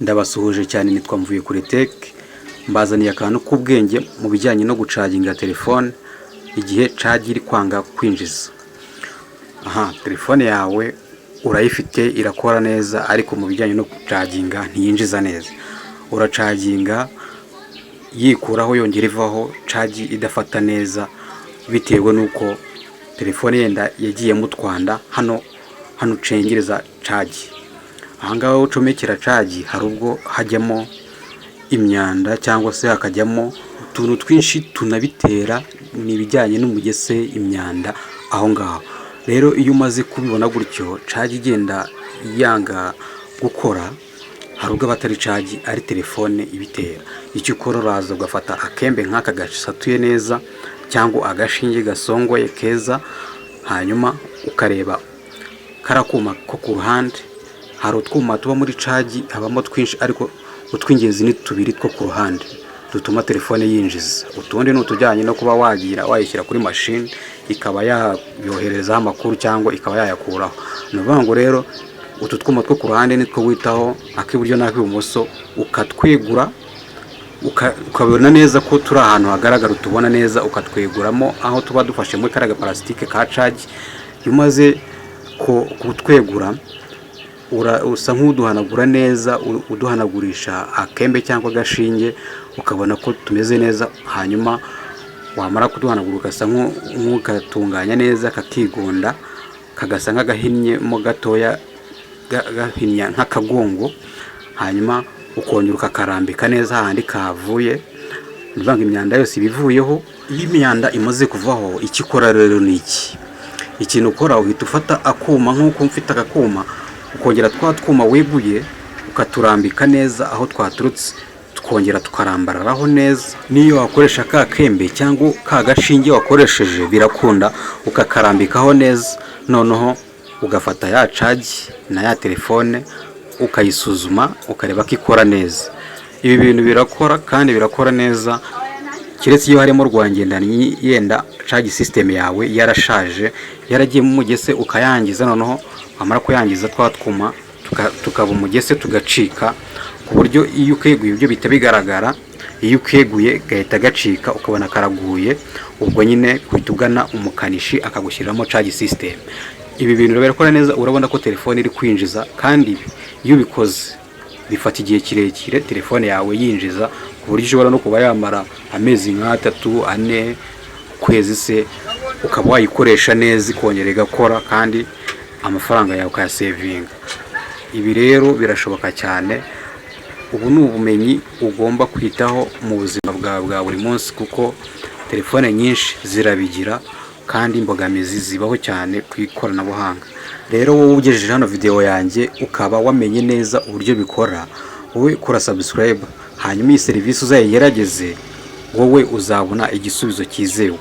Ndabasuhuje cyane, nitwa Mvuyekure Tech. Mbazaniye akantu k'ubwenge mu bijyanye no gucaginga telefone igihe cagi iri kwanga kwinjiza. Aha telefone yawe urayifite, irakora neza, ariko mu bijyanye no gucaginga ntiyinjiza neza. Uracaginga yikuraho, yongera ivaho, cagi idafata neza, bitewe n'uko telefone yenda yagiyemo utwanda. Hano ucengereza cagi, ahangaha aho ucomekera cagi, hari ubwo hajyamo imyanda cyangwa se hakajyamo utuntu twinshi tunabitera, ni ibijyanye n'umugese, imyanda aho ngaho. Rero iyo umaze kubibona gutyo, cagi igenda yanga gukora, hari ubwo aba atari cagi, ari telefone ibitera. Icyo ukora, uraza ugafata akembe nk'aka gasatuye neza cyangwa agashinge gasongoye keza, hanyuma ukareba kariya kuma ko ku ruhande. Hari utwuma tuba muri cagi, habamo twinshi, ariko utw'ingenzi ni tubiri two ku ruhande dutuma telefone yinjiza. Utundi ni utujyanye no kuba wagira wayishyira kuri mashini, ikaba yayoherezaho amakuru cyangwa ikaba yayakuraho. Ni ukuvuga ngo rero utu twuma two ku ruhande nitwo witaho, ak'iburyo n'ak'ibumoso, ukatwegura, ukabona neza ko turi ahantu hagaragara, utubona neza, ukatweguramo aho tuba dufashe muri kariya gaparasitike ka cagi. Iyo umaze kutwegura, usa nk'uduhanagura neza, uduhanagurisha akembe cyangwa agashinge, ukabona ko tumeze neza. Hanyuma wamara kuduhanagura, ugasa nk'ugatunganya neza, kakigonda, kagasa nk'agahinnyemo gatoya, gahinnye nk'akagongo. Hanyuma ukongera ukakarambika neza hahandi kavuye. Ni ukuvuga ngo imyanda yose iba ivuyeho. Iyo imyanda imaze kuvaho, icyo ukora rero ni iki? Ikintu ukora, uhita ufata akuma nk'uko mfite aka kuma, ukongera twa twuma weguye ukaturambika neza aho twaturutse, tukongera tukarambararaho neza. N'iyo wakoresha ka kembe cyangwa ka gashinge wakoresheje, birakunda, ukakarambikaho neza. Noneho ugafata ya cagi na ya telefone, ukayisuzuma, ukareba ko ikora neza. Ibi bintu birakora kandi birakora neza, keretse iyo harimo rwangendanyi, yenda cagi system yawe yarashaje, yaragiyemo umugese ukayangiza. Noneho wamara kuyangiza, twa twuma tukaba umugese, tugacika, ku buryo iyo ukeguye ibyo bihita bigaragara. Iyo ukeguye gahita gacika, ukabona karaguye, ubwo nyine uhita ugana umukanishi akagushyiriramo cagi system. Ibi bintu birakora neza, urabona ko telefone iri kwinjiza. Kandi ibi iyo ubikoze bifata igihe kirekire telefone yawe yinjiza, ku buryo ishobora no kuba yamara amezi nk'atatu, 4, ukwezi se, ukaba wayikoresha neza, ikongera igakora, kandi amafaranga yawe ukayasevinga. Ibi rero birashoboka cyane. Ubu ni ubumenyi ugomba kwitaho mu buzima bwawe bwa buri munsi, kuko telefone nyinshi zirabigira kandi imbogamizi zibaho cyane ku ikoranabuhanga. Rero wowe ugejeje hano videwo yanjye, ukaba wamenye neza uburyo bikora, wowe kora subscribe, hanyuma iyi serivisi uzayigerageze, wowe uzabona igisubizo cyizewe.